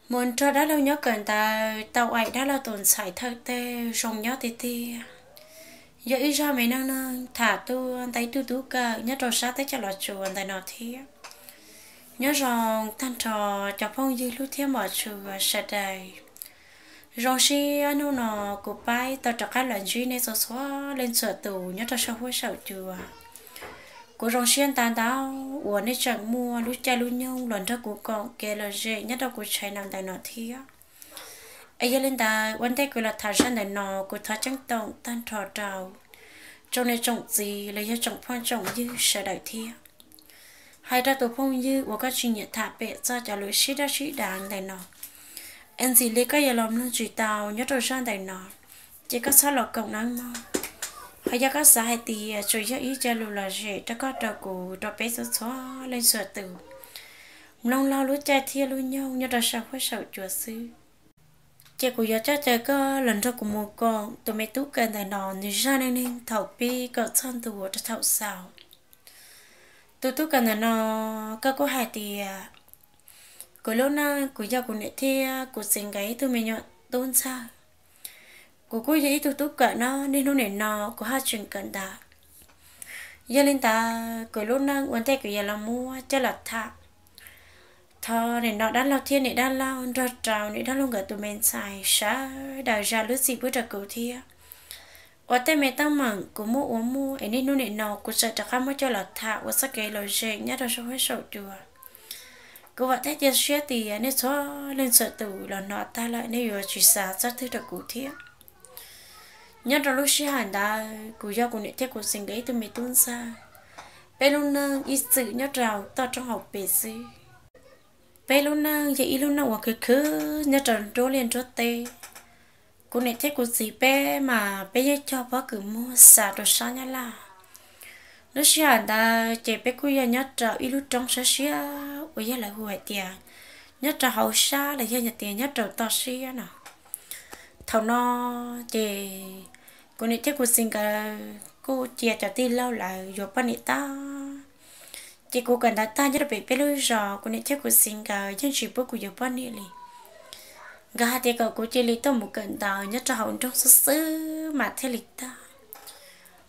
Mus nrog dab laug nyob kawm ntawv tau aim dab laug tus ntxhais thawj teg zoo nyob tiag tiag. Yog ib zaj me neej neeg tham tuaj ntawm ib tug tub kawm nyob rau sab teb chaws Los Tsuas ntawm no thiab. Nyob zoo tag nrho cov phooj ywg hlub thiab mos tshua sawv daws. Zoo siab hnub no kuv pab tau rov qab los ntsib nej txhua txhua leej txhua tus nyob rau saum huab saum cua. Kuv zoo siab ntau ntau uas nej tseem muaj lub caij lub nyoog los nrog kuv koom kev lom zem nyob rau kuv channel ntawm no thiab. Es yog li ntawd ua ntej kuv los tham zaj ntawm no, kuv thov ceeb toom tag nrho rau tsoom niam tsoom txiv los yog tsoom phooj tsoom ywg sawv daws thiab. Hais rau tus phooj ywg uas koj tsis nyiam tham pem txog cov lus sib daj sib deev ntawm no, es ntxim li koj yuav los mloog tsis tau nyob rau zaj ntawm no, ces koj txhob los koom nawb mog. Ho yog koj xav hais tias tsuas yog ib co lus lom zem rau koj rau kuv rau peb txhua txhua leej txhua tus mloog laug lub caij thiab lub nyoog nyob rau saum huab saum cua xwb, ces kuv yuav coj caw koj los nrog kuv mus koom tus me tub kawm ntawm no nws zaj neej neeg thaum pib kom txog ntua rau thaum xaus. Tus tub kawm ntawm no, koj kuj hais tias kuv lub neej kuv yog kuv niam thiab kuv txiv nkawd ib tug me nyuam tub ntxawg. Kuv kuj yog ib tug tub kawm no, niaj hnub nim no kuv haj tseem kawm ntawv. Yog li ntawd kuv lub neej ua ntej kuv yuav los muab coj los tham. Thov nim no dab laug thiab niam dab laug nrog rau niam dab laug nkawd tus me ntxhais sawv daws zam lub txim pub rau kuv thiab. Ua tej me teeb meem kuv muaj ua muaj es niaj hnub nim no kuv tseem rov qab muab coj los tham ua txoj kev lom zem nyob rau saum huab saum cua. Kuv vam thiab cia siab tias nej txhua leej txhua tus los hnov tag lawm nej yuav tsis xav txog twg rau kuv thiab. Nyob rau lub sij hawm ntawd kuv yog kuv niam thiab kuv txiv nkawd ib tug me tub ntxawg. Peb lub neej ib txwm nyob rau toj roob hauv pes xwb. Peb lub neej yog ib lub neej uas khwv khwv nyob rau nruab liaj nruab teb. Kuv niam thiab kuv txiv peb mas peb yeej cog pob kws muag xa rau sab Nyab Laj. Lub sij hawm ntawd ces peb kuj yog nyob rau ib lub roob siab siab uas yog lawv hu hais tias nyob rau hauv sab los yog tias nyob rau toj siab no. Thaum no ces kuv niam thiab kuv txiv nkawd kuj cia cov tij laug lawv yuav poj niam tag. Ces kuv kawm ntawv tag nyob rau pem peb lub zos, kuv niam thiab kuv txiv nkawd yeej tsis pub kuv yuav poj niam li. Nkawd hais tias kom kuv cia li tuaj mus kawm ntawv nyob rau hauv nroog xwb xwb mas thiaj li tag.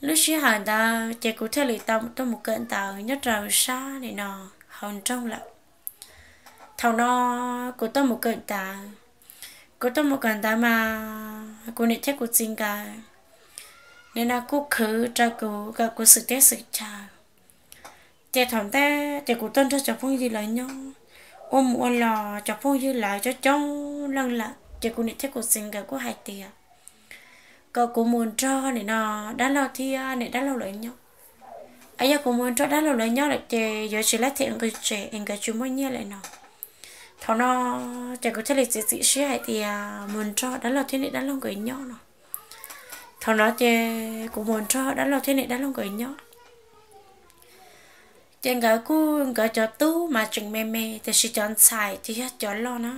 Lub sij hawm ntawd ces kuv thiaj li tau tuaj mus kawm ntawv nyob rau sab nim no hauv nroog lawm. Thaum no kuv tuaj mus kawm ntawv, kuv tuaj mus kawm ntawv mas kuv niam thiab kuv txiv nkawd nim no kuj khwv rau kuv kom kuv xwm teb xwm chaw. Ces thaum ntej ces kuv tuaj nrog cov phooj ywg lawv nyob, ua mus ua los cov phooj ywg lawv coob coob leej lawm ces kuv niam thiab kuv txiv nkawd kuj hais tias kom kuv mus nrog nim no dab laug thiab niam dab laug lawv nyob. Es yog kuv mus nrog dab laug lawv nyob lawm ces yuav tsis laib them nqi tsev es nkawd tsis muaj nyiaj lawm no. Thaum no ces kuv thiaj li txiav txim siab hais tias mus nrog dab laug thiab niam dab laug nkawd nyob no. Thaum no ces kuv mus nrog dab laug thiab niam dab laug nkawd nyob. Ces nkawd kuj, nkawd cov tub mas tseem me me, tiam sis cov ntxhais ces yog cov loj na.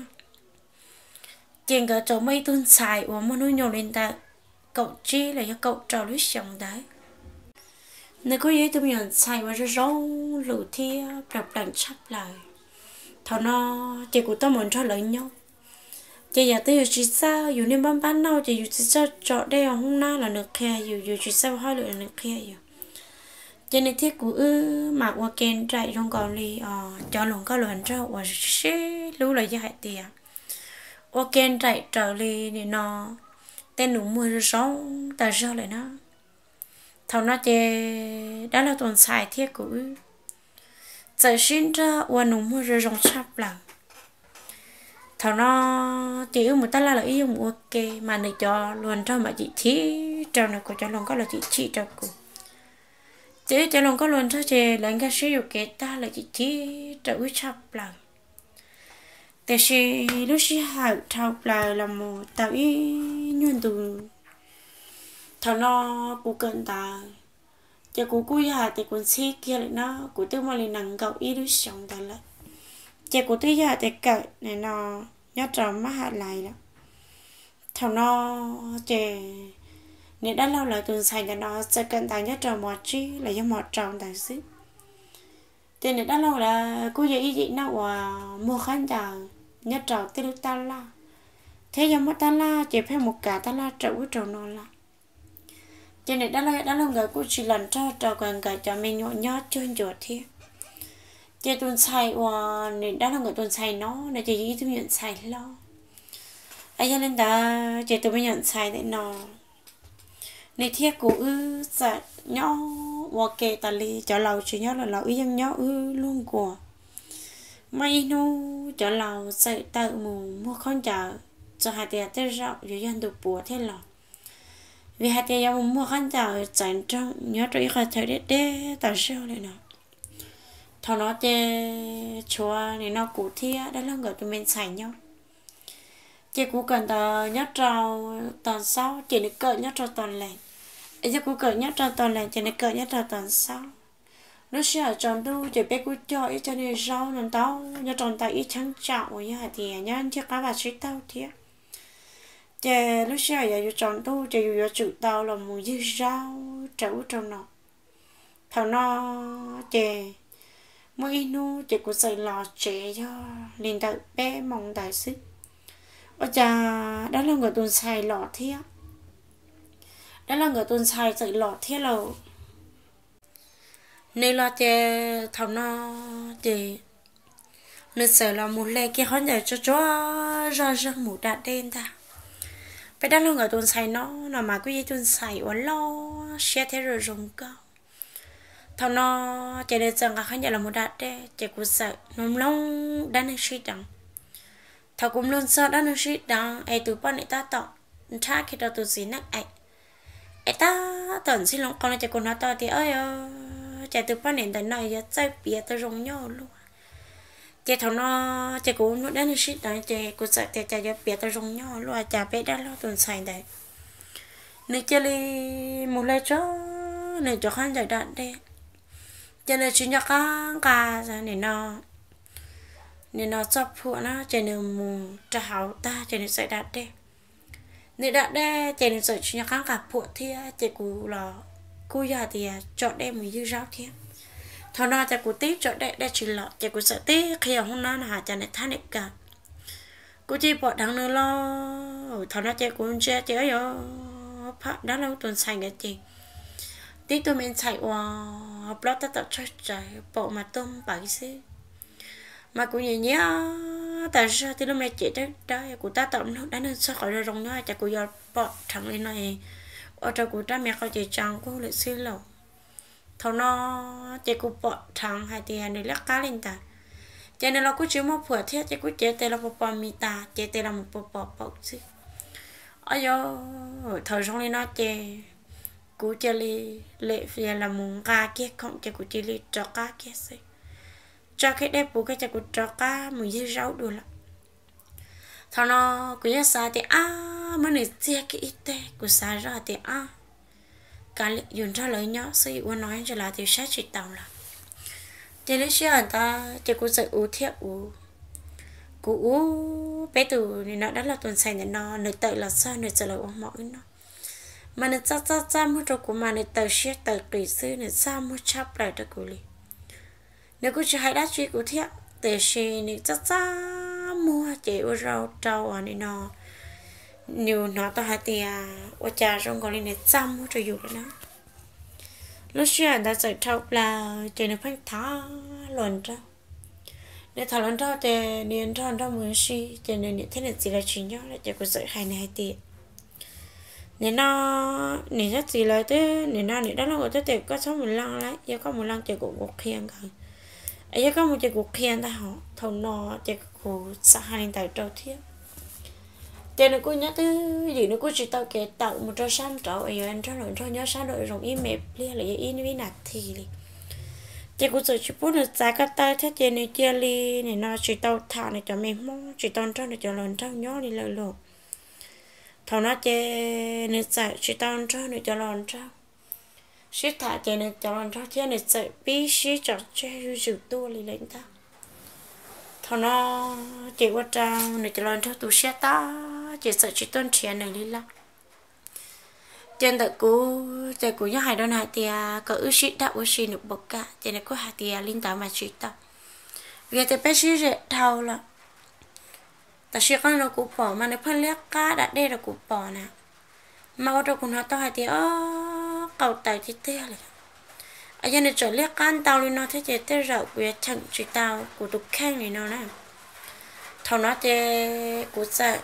Ces nkawd tseem muaj ib tug ntxhais uas muaj hnub nyoog li ntawm kaum tsib los yog kaum rau lub xyoos ntawd. Nws kuj yog ib tug me nyuam ntxhais uas zoo zoo lus thiab plees plees tshaj plaws. Thaum no ces kuv tuaj mus nrog lawv nyob. Ces yam twg yus tsis txawj, yus niaj npab npab nauj ces yus tsis txawj tso dej hoob nab los nws qhia yus, yus tsis txawj ua hauj lwm los nws qhia yus. Ces nws thiab kuv wb mas ua ke nraim zoo nkaus li os cov hluas nkauj hluas nraug uas sib sib hlub los yog hais tias ua ke nraim raws li nim no tej nus muag zoo zoo tas zog lawm na. Thaum no ces dab laug tus ntxhais thiab kuv wb txawm sib nrog ua nus muag zoo zoo tshaj plaws. Thaum no ces wb mus taj laj los wb yeej mus ua ke mas nws cov hluas nraug mas cim chim rau nws, kuv cov hluas nkauj los cim chim rau kuv. Ces wb cov hluas nkauj hluas nraug ces lawv nkag siab yuam kev tag lawm, cim chim rau wb tshaj plaws. Tiam sis lub sij hawm dhau plaws los mus tau ib nyuag ntu, thaum no kuv kawm ntawv, ces kuv kuj yog hais tias kuv ntxhib kiag lawm na, kuv twb muaj li nees nkaum ib lub xyoos ntawd lawm. Ces kuv twb yog hais tias kawm no nyob rau mab ham lais lawm. Thaum no ces niam dab laug lawv tus ntxhais ntawm no txawm kawm ntawv nyob rau mos tsib los yog mos rau ntawd xwb. Ces niam dab laug lawv kuj yog ib yim neeg uas muag khaub ncaws, nyob rau tej lub tab laj, thiab yog muaj tab laj ces pheej mus kav tab laj rau ub rau no lawm. Ces niam dab laug dab laug nkawd kuj tsis los nrog rau kom nkawd cov me nyuam nyob cuag ncuav thiab. Ces tus ntxhais uas niam dab laug nkawd tus ntxhais no, no ces yog ib tug me nyuam ntxhais hlob. Yog li ntawd ces tus me nyuam ntxhais ntawm no, nws thiab kuv wb txawm nyob ua ke tas li, cov laus tsis nyob lawm los wb yeej nyob wb luag nkaus. Muaj ib hnub cov laus txawm tawm mus muag khaub ncaws, txawm hais tias tej zaum yuav yog ntu puav thiab los, vim hais tias yuav mus muag khaub ncaws txawv nroog nyob rau ib qhov chaw deb deb tas zog li no. Thaum no ces tshuav nim no kuv thiab dab laug nkawd tus me ntxhais nyob. Ces kuv kawm ntawv nyob rau Tos Xaub, ces nws kawm nyob rau Tos Lees. Es yog kuv kawm nyob rau Tos Lees ces nws kawm nyob rau Tos Xaub. Lub sij hawm tsaus ntuj ces peb kuj cog ib co niag zaub no ntau nyob rau ntawm ib cheeb tsam uas yog hais tias nyob ncig qab vaj tsib taug thiab. Ces lub sij hawm yog yuav tsaus ntuj ces yus yuav tsum tau los mus ywg zaub rau ub rau no. Thaum no ces muaj ib hnub ces kuv txawm los tsev yog li ntawm peb moos ntawd xwb, ua cas dab laug nkawd tus ntxhais los thiab. Dab laug nkawd tus ntxhais txawm los thiab lauj. Nws los ces thaum no ces nws txawm los mus hle kiag khaub ncaws tsuag tsuag zoj zeeg mus da dej ntag. Peb dab laug nkawd tus ntxhais no, no mas kuj yog ib tug ntxhais uas loj siab thiab zoo zoo nkauj. Thaum no ces nws txawm nqa khaub ncaws los mus da dej ces kuv txawm mloog mloog dab neeg sib deev. Thaum kuv mloog txog dab neeg sib deev es tus poj niam tab tom nrhab kiag rau tus txiv neej es, es tab tom ntxig loo qau no ces kuv hnov tau tias, o, cas tus poj niam ntawm no yuav txawj piav tau zoo nyob luaj. Ces thaum no ces kuv mloog dab neeg sib deev ces kuv txawm tias cas yuav piav tau zoo nyob luaj, cas peb dab laug tus ntxhais ntawd nws cia li mus hle tso nws cov khaub ncaws da dej, ces nws tsis nco qab nqa nim no, nim no txoj phuam na, ces nws mus rau hauv tag ces nws txawm da dej. Nws da dej ces nws txawm tsis nco qab nqa phuam thiab ces kuv los kuj yog hais tias tso dej mus ywg zaub thiab. Thaum no ces kuv tib tso dej dej tsis los ces kuv txawm tib qhia hauv no no hais cas nws thab niam kawg. Kuv cia li pom dheev nws los. Thaum no ces kuv ntsia ces, o, yog phaj dab laug tus ntxhais nkawd ces tib tug me ntxhais uas plaub tab tom tsawg tsawv paum mas tuag npaws xwb. Mas kuv nyiam nyiam tas zog, tib lub me cev dawb dawb, kuv tab tom mloog dab neeg txog qhov zoo zoo nyob ces kuv yuav pom dheev li no ua rau kuv rab me qau ces tsa nqug lawm xwb lauj. Thaum no ces kuv pom dheev hais tias nws liab qab li ntawd, ces nws los kuj tsis muaj phuam thiab ces kuj cev tes los pos pos mis tas, cev tes los mus pos pos paum xwb. O yog, thaum zoo li no ces kuv cia li lem fias los mus nqa kiag khoom ces kuv cia li rov qab kiag xwb. Tso kiag dej puv kiag ces kuv rov qab mus ywg zaub dua lawm. Thaum no kuv yeej xav tias ab, muab nws txiag kiag ib teg, kuv xav zoj hais tias ab, kav liam yus nrog lawv nyob xwb, yus ua no ntsis lawv tias saib tsis taus lawm. Ces lub sij hawm ntawd ces kuv txawm ua thiab ua, kuv ua, peb tus nim no dab laug tus ntxhais ntawm no nws tawm los txog nws txawm los ua hmo wb noj, mas nws txaj txaj txaj muag rau kuv mas nws taws siab taws qis xwb, nws txaj muag tshaj plaws rau kuv li. Nws kuj tsis hais dab tsi kuv thiab, tiam sis nws txaj txaj muag ces ua rau rau uas nim no nws hnov tau hais tias ua cas zoo nkaus li nws txaj muag rau yus lawm na. Lub sij hawm ntawd txawm dhau plaws ces nws pheej tham hluas nraug. Nws tham hluas nraug ces nws yuav nrog nraug mus ua si ces nws niam thiab nws txiv lawv tsis nyob lawm ces kuv txawm hais nws hais tias, nim no niam thiab txiv lawv twb, nim no niam dab laug nkawd twb tias koj txhob mus leej lawm, yog koj mus leej ces kuv, kuv qhia nkawd, es yog koj mus ces kuv qhia ntag hos. Thaum no ces kuv txawm hais li ntawd rau thiab. Ces nws kuj nyob twj ywm, nws kuj tsis tau kev tawm mus rau sab nraud es yuav nrog hluas nraug nyob sab nraud zoo ib me pliag los yog ib hnub ib nas this li. Ces kuv txawm tsis pub nws txav ko taw thiab ces nws cia li nim no tsis tau tham nws cov me Hmoob, tsis tau nrog nws cov hluas nraug nyob li lawm lauj. Thaum no ces nws txawm tsis tau nrog nws cov hluas nraug sib tham ces nws cov hluas nraug thiab nws txawm pib sib tso tseg zuj zus tuaj li lawm ntag. Thaum no ces ua rau nws cov hluas nraug tu siab tag ces txawm tsis tuaj nrhiav nws li lawm. Ces ntawm kuv ces kuv yeej hais rau nws hais tias kom wb sib dag ua si nws puas kam, ces nws kuj hais tias li ntawd mas tsis tau, vim tias peb sib ze dhau lawm. Tam sim qhov no kuv pom mas nws pheej liab qab da dej rau kuv pom na, mas ua rau kuv hnov tau hais tias o, qaum tawv tiag tiag li. Yog nws tseem liab qab ntau li no thiab ces tej zaum kuv yuav cheem tsis tau kuv tus kheej li no na. Thaum no ces kuv txawm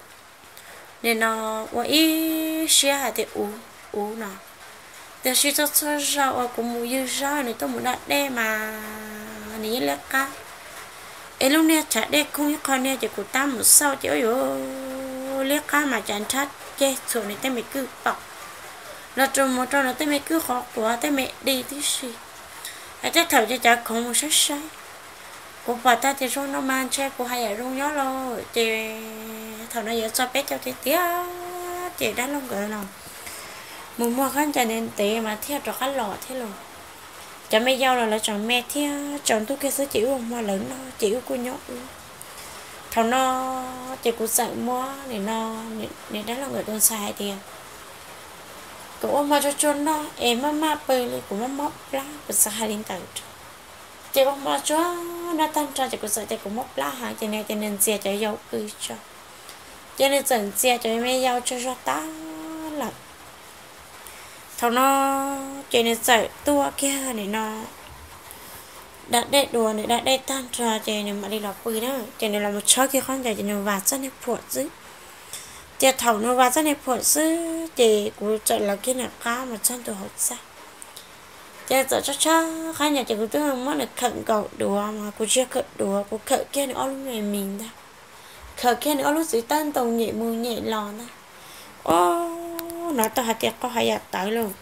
nim no ua ib siab hais tias uv uv no, tiam sis txhua txhua zaus uas kuv mus ywg zaub nws tuaj mus da dej mas nws yeej liab qab. Es lub niag chav dej khoob ib qho niag ces kuv tab mus xauj ces ua yuav liab qab mas cas nrhab ceg txhuam nws tej me kwj pom los rau mus rau nws tej me kwj qhov quav tej me di tib si. Hais tej thaum ces cov khoov mus saib saib, kuv pom tag tias zoo no mas ntshe kuv haj yam zoo nyob lawm ces thaum no yuav txog peb caug tiag tiag ces dab laug nkawd los mus muag khaub ncaws ntev ntev mas thiaj rov qab los thiab los. Cov me yau los lawv tseem me thiab tsaus ntuj kiag xwb ces wb ua hmo lawv noj ces wb kuj nyob wb. Thaum no ces kuv txawm muab nim no niam dab laug nkawd tus ntxhais hais tias kom ua hmo tsuag tsuag noj es maj maj pw li kuv mob mob plab, kuv txawm hais li ntawd rau. Ces ua hmo tsuag noj tag nrho ces kuv txawm tias kuv mob plab heev ces nws tias nws ntxias cov yau pw tso. Ces nws txawm ntxias cov me yau tsaug zog tag lawm. Thaum no ces nws txawm tuaj kiag nim no da dej dua, nws da dej tag nrho ces nws mam li los pw na. Ces nws los mus tshawb kiag khaub ncaws ces nws vas txoj niag phuam xwb. Ces thaum nws vas txoj niag phuam xwb ces kuv txawm lawv kiag nws qab mus txog ntua hauv txaj. Ces txawm tshawb tshawb khaub ncaws ces kuv twb muab nws khawm nkaus duav mas kuv tsis yog khawm duav, kuv khawm kiag nws ob lub me mis ntag, khawm kiag nws ob lub txiv tawb ntoo nyem mus nyem los ntag. O, hnov tau hais tias qau haj yam tawv lawm,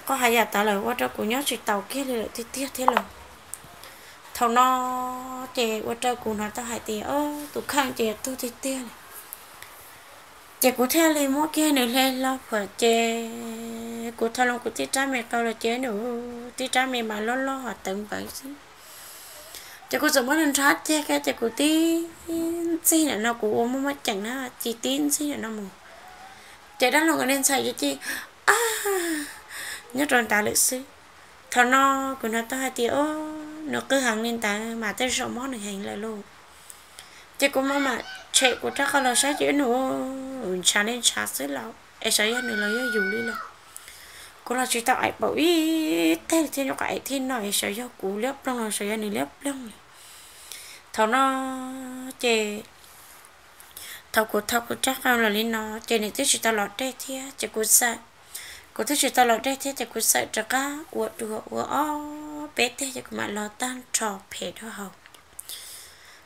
qau haj yam tawv lawm ua rau kuv nyob tsis taus kiag li lawm tiag tiag thiab los. Thaum no ces ua rau kuv hnov tau hais tias o, tus kheej ces tuag tiag tiag li. Ces kuv thiaj li muab kiag nws hle hlo phuam ces kuv thau loo kuv tib rab me qau los ces nws tib rab me mas loj loj ho tawv npawv xwb. Ces kuv txawm muab nws nrhab ceg kiag ces kuv tib ntxig ntawm no, kuv ua muaj muaj ceem na, ces tib ntxig ntawm no mus ces dab laug nkawd niag ntxhais ces nyob rau ntawd lawm xwb. Thaum no kuv hnov tau hais tias o, nws qw heev li ntawd mas tej zaum mob nws heev lawm lauj. Ces kuv mam mam tshem kuv rab qau los saib ces nws ntshav li ntshav xwb lauj, es xyov yog nws los yog yus li lawm. Kuv los tsis tau aim paum ib teg thiab, nyuam qhuav aim thiab no es xyov yog kuv liab ploog los xyov yog nws liab ploog li. Thaum no ces thaum kuv thau kuv rab qau los li no ces nws twb tsis tau los dej thiab ces kuv txawm, kuv twb tsis tau los dej thiab ces kuv txawm rov qab ua dua ua ob peb teg ces kuv mam los tag nrho phem rau hauv.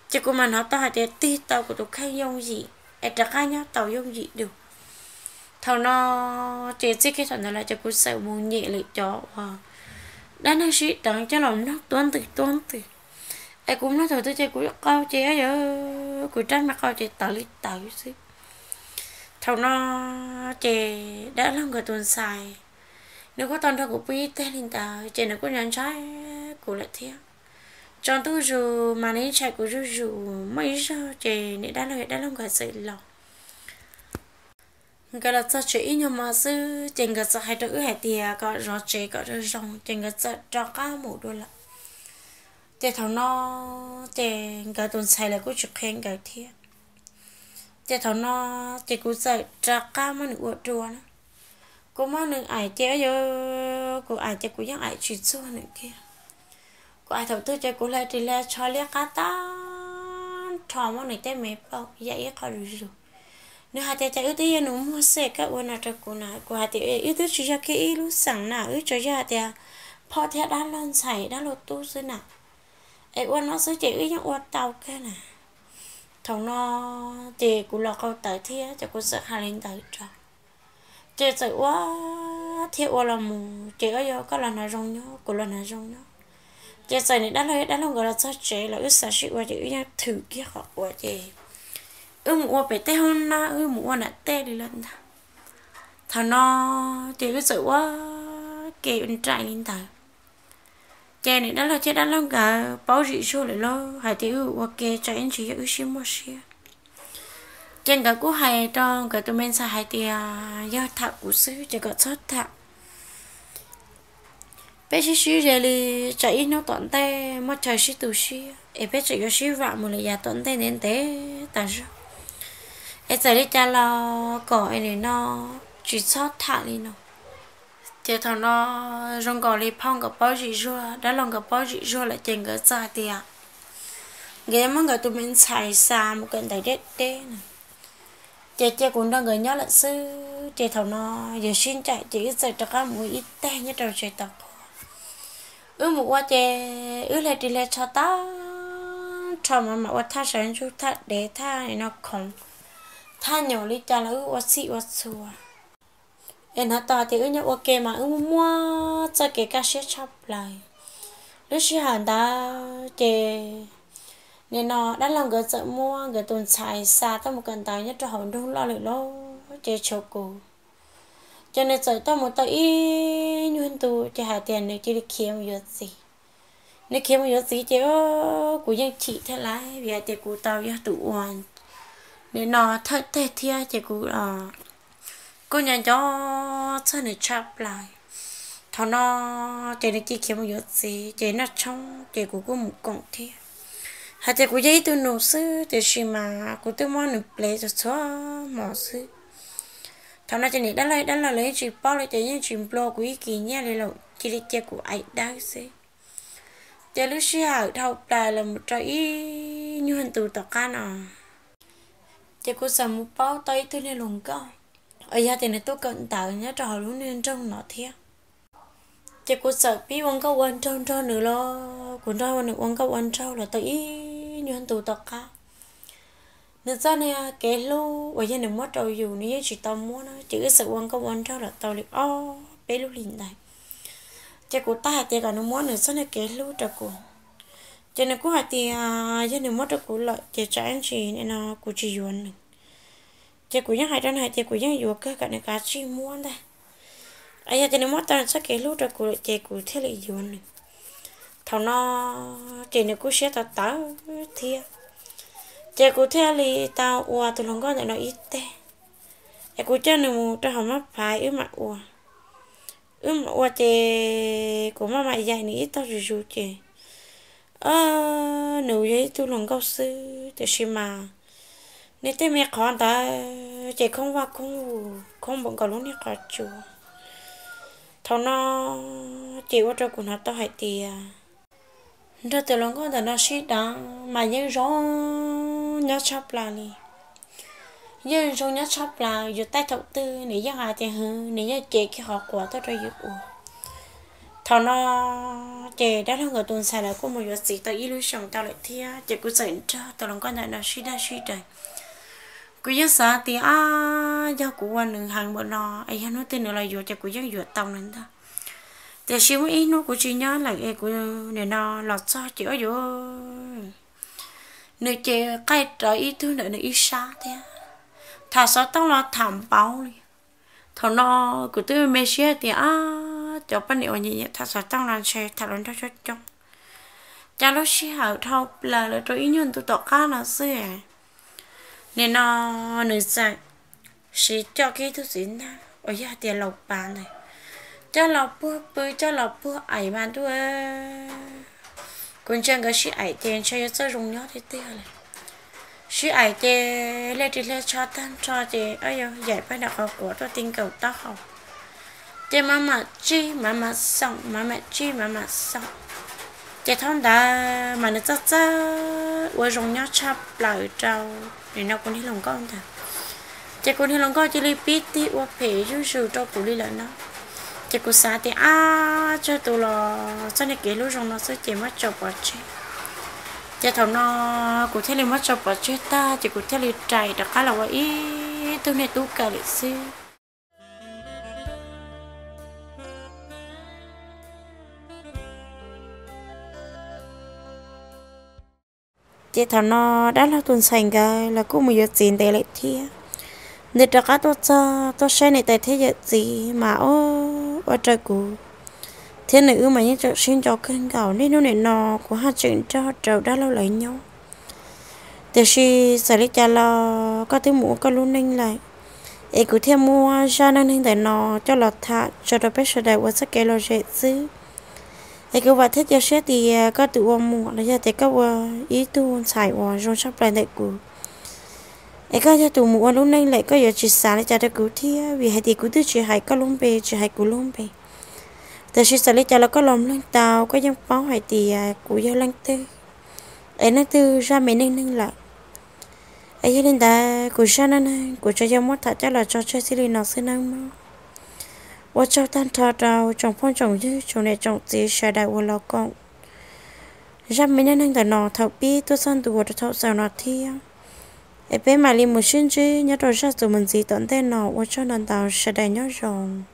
Ces kuv mam hnov tau hais tias tig tau kuv tus kheej yooj yim es rov qab nyob tau yooj yim dua. Thaum no ces txij kiag thaum ntawd los ces kuv txawm mus nyem lwm cov uas dab neeg sib deev coj los mloog tuab ntws tuab ntws. Es kuv mloog thaum twg ces kuv qau ces yog kuv rab me qau ces tawv li tawv xwb. Thaum no ces dab laug nkawd tus ntxhais, nws kuj tau nrog kuv pw ib teg li ntawd ces nws kuj nco ntshai kuv lawm thiab. Tsaus ntuj zus mas nws ntshai kuv zuj zus, muaj ib zaug ces niam dab laug yawm dab laug nkawd txawm los. Nkawd los txog tsev ib nyuag hmo xwb ces nkawd txawm hais rau wb hais tias kom zov tsev kom zoo zoo ces nkawd txawm rov qab mus dua lawm. Ces thaum no ces nkawd tus ntxhais lawv kuj tsis qhia nkawd thiab. Ces thaum no ces kuv txawm rov qab muab nws ua dua na. Kuv muab nws aim ces yog kuv aim ces kuv yeej aim tsis txuag nws kiag. Kuv aim thaum twg ces kuv hle ris hle tsho liab qab tag nrho muab nws tej me paum yam ib qho zuj zus. Nws hais tias cas wb twb yog nus muag xwb koj ua no rau kuv na. Kuv hais tias wb twb tsis yog kiag ib lub xeem na, wb tsuas yog hais tias phauj thiab dab laug ntxhais dab laug tub xwb na. Es ua no xwb ces wb yeej ua tau kawg na. Thaum no ces kuv los qau tawv thiab ces kuv txawm hais li ntawd rau. Ces txawm ua thiab ua los mus ces yog koj los hnav zoo nyob kuv los hnav zoo nyob. Ces txawm niam dab laug dab laug nkawd los txog tsev los wb xav sib ua ces wb yeej thwm kiag qhov quav ces wb mus ua pem tej hoob nab, wb mus ua nram tej li lawm ntag. Thaum no ces wb txawm ua ke nraim li ntawd. Ces niam dab laug thiab dab laug nkawd paub zim zuag lawm lauj hais tias wb ua ke tsam ib ntsis yog wb sib muaj siab. Ces nkawd kuj hais rau nkawd tus me ntxhais hais tias yog tham kuv xwb ces kom txhob tham. Peb sib sib ze li tsam ib hnub tom ntej muaj chaw sib tu siab es peb tseem yuav sib vam mus li yav tom ntej ntev ntev tas zog. Es txawm li cas los kom es nim no tsis txhob tham li no. Ces thaum no zoo nkaus li phauj nkawd paub zim zuag, dab laug nkawd paub zim zuag lawm ces nkawd txawm hais tias nkawd yuav muab nkawd tus me ntxhais xa mus kawm ntawv deb deb no. Ces cia kuv nrog nkawd nyob lawm xwb. Ces thaum no yog sib ncaim ces wb txawm rov qab mus ua ib teg nyob rau tsev tau qhua. Wb mus ua ces wb hle ris hle tsho tag nrho mas mam ua thaj sawv ntsug, thaj dev, thaj no khoov, thaj nyom li cas los wb ua txhij ua txhua. Es hnov tau tias wb nyob ua ke mas wb muaj muaj txoj kev kaj siab tshaj plaws. Lub sij hawm ntawd ces nim no dab laug nkawd txawm muab nkawd tus ntxhais xa tuaj mus kawm ntawv nyob rau hauv nroog loj lawm lauj, ces tshuav kuv. Ces nws txawm tuaj mus tau ib nyuag ntu ces hais tias nws cia li khiav mus yuav txiv. Nws khiav mus yuav txiv ces kuv yeej chim thiab lauj, vim hais tias kuv tau yog tus uas nim no thawj teg thiab ces kuv kuj nco nco txog nws tshaj plaws. Thaum no ces nws cia li khiav mus yuav txiv ces noj tshoob ces kuv kuj mus koom thiab. Hais tias kuv yog ib tug nus xwb tiam sis mas kuv twb muab nws plev txhua txhua hmo xwb. Thaum no ces niam dab laug dab laug lawv yeej tsis paub li ces yeej tsis nplua kuv ib kis nyiaj li lawm, cia li cia kuv aim dawb xwb. Ces lub sij hawm dhau plaws los mus rau ib nyuag ntu tom qab no ces kuv txawm mus paub tau ib tug niag hluas nkauj uas yog tias nws tuaj kawm ntawv nyob rau hauv lub niag nroog no thiab. Ces kuv txawm pib ua nkauj ua nraug nrog nws los, kuv nrog nws ua nkauj ua nraug los tau ib nyuag ntu tom qab, nws txoj niag kev hlub uas yog nws muab rau yus nws yeej tsis tau muab na, ces wb txawm ua nkauj ua nraug los tau li ob peb lub hlis ntawd. Ces kuv tau hais tias kom nws muab nws txoj niag kev hlub rau kuv. Ces nws kuj hais tias yog nws muab rau kuv lawm ces tsam ib ntsis no kuv tsis yuav nws. Ces kuv yeej hais rau nws hais tias kuv yeej yuav kawg kom nws kav tsij muab ntag. Yog tias nws muab tau nws txoj kev hlub rau kuv lawm ces kuv thiaj li yuav nws. Thaum no ces nws kuj siab tawv tawv thiab. Ces kuv thiaj li tau ua tus hluas nkauj ntawm no ib teg, es kuv coj nws mus rau hauv mab phaiv wb mam ua. Wb mam ua ces kuv maj mam yaim nws ib tog zuj zus ces nws yog ib tug hluas nkauj xwb tiam sis mas nws tej me qhov ntawd ces khoob vaj khoob vus, khoob npaum nkaus lub niag qhov tsua. Thaum no ces ua rau kuv hnov tau hais tias nrog tus hluas nkauj ntawm no sib deev mas yeej zoo nyob tshaj plaws li. Yeej zoo nyob tshaj plaws, yuav taij thaum twg nws yeej hais tias hwv, nws yeej cev kiag qhov quav tuaj rau yus ua. Thaum no ces dab laug nkawd tus ntxhais lawv kuj mus yuav txiv tau ib lub xyoos tau lawm thiab ces kuv txawm nrog tus hluas nkauj ntawm no sib daj sib deev. Kuv yeej xav tias ab, yog kuv ua nws heev npaum no es yog hnub twg nws los yuav ces kuv yeej yuav tau nws ntag. Tiam sis muaj ib hnub kuv tsis nyob lawm es kuv nim no los txog ces ua yuav nws ces qaij rawv ib tug ntawm nws ib sab thiab, tham xov tooj los tham npaum li. Thaum no kuv twb me siab tias ab, cov poj niam uas nyiam nyiam tham xov tooj no ntshe tham los nraug coob coob. Cas lub sij hawm dhau plaws lawm rau ib nyuag ntu tom qab no xwb, nim no nws txawm siv coj kiag ib tug txiv neej uas yog hais tias laus pas ntawd coj los puag pw coj los puag aim mas ntuj, kuv ntsia nkawd sib aim ces ntshe yuav txawj zoo nyob tiag tiag li. Sib aim ces hle ris hle tsho tag nrho ces yaim pag nram qhov quav tuaj ti nkaus taub hau, ces maj mam tsij maj mam xoom, maj mam tsij maj mam xoom. Ces thaum ntawd mas nws txawj txawj ua zoo nyob tshaj plaws rau nim no kuv niag hluas nkauj ntawd. Ces kuv niag hluas nkauj cia li pib tig ua phem zuj zus rau kuv li lawm no. Ces kuv xav tias ab, tsawg tus los txoj niag kev hlub zoo no xwb ces muab tso pov tseg. Ces thaum no kuv thiaj li muab tso pov tseg tag ces kuv thiaj li rais rov qab los ua ib tug niag tub kawm lawm xwb. Ces thaum no dab laug tus ntxhais nkawd los kuj mus yuav txiv ntev lawm thiab. Nws rov qab tuaj txog tuaj saib niam tais thiab yawm txiv mas ua rau kuv thiab nws wb mas yeej tseem sib nco kawg nkaus. Niaj hnub nim no kuv haj tseem nrog rau dab laug lawv nyob. Tiam sis txawm li cas los koj twb mus ua koj lub neej lawm, es kuv thiaj muab zaj neej neeg ntawm no coj los tham tso rau peb sawv daws ua txoj kev lom zem xwb. Es kuv vam thiab cia siab tias koj tus ua muam los yog tias koj ua ib tug ntxhais uas zoo tshaj plaws ntawm kuv, Es koj yog tus mus ua lub neej lawm, koj yuav tsis xav li cas rau kuv thiab, vim hais tias kuv twb tsis hais koj lub npe, tsis hais kuv lub npe. Tiam sis txawm li cas los koj los mloog tau, koj yeej paub hais tias kuv yog leej twg, es leej twg zaj me neej neeg lawm. Es yog li ntawd kuv zaj neej neeg kuv tsuas yog muab tham coj los tso tseg txij li no xwb nawb mog. Ua tsaug tag nrho rau tsoom phooj tsoom ywg, tsoom niam tsoom txiv sawv daws uas los koom zaj me neej neeg ntawm no thaum pib tuaj txog ntua rau thaum xaus no thiab. Es peb mam li mus sib ntsib nyob rau zaj txuas mus ntxiv tom ntej no, ua tsaug ntau ntau, sawv daws nyob zoo.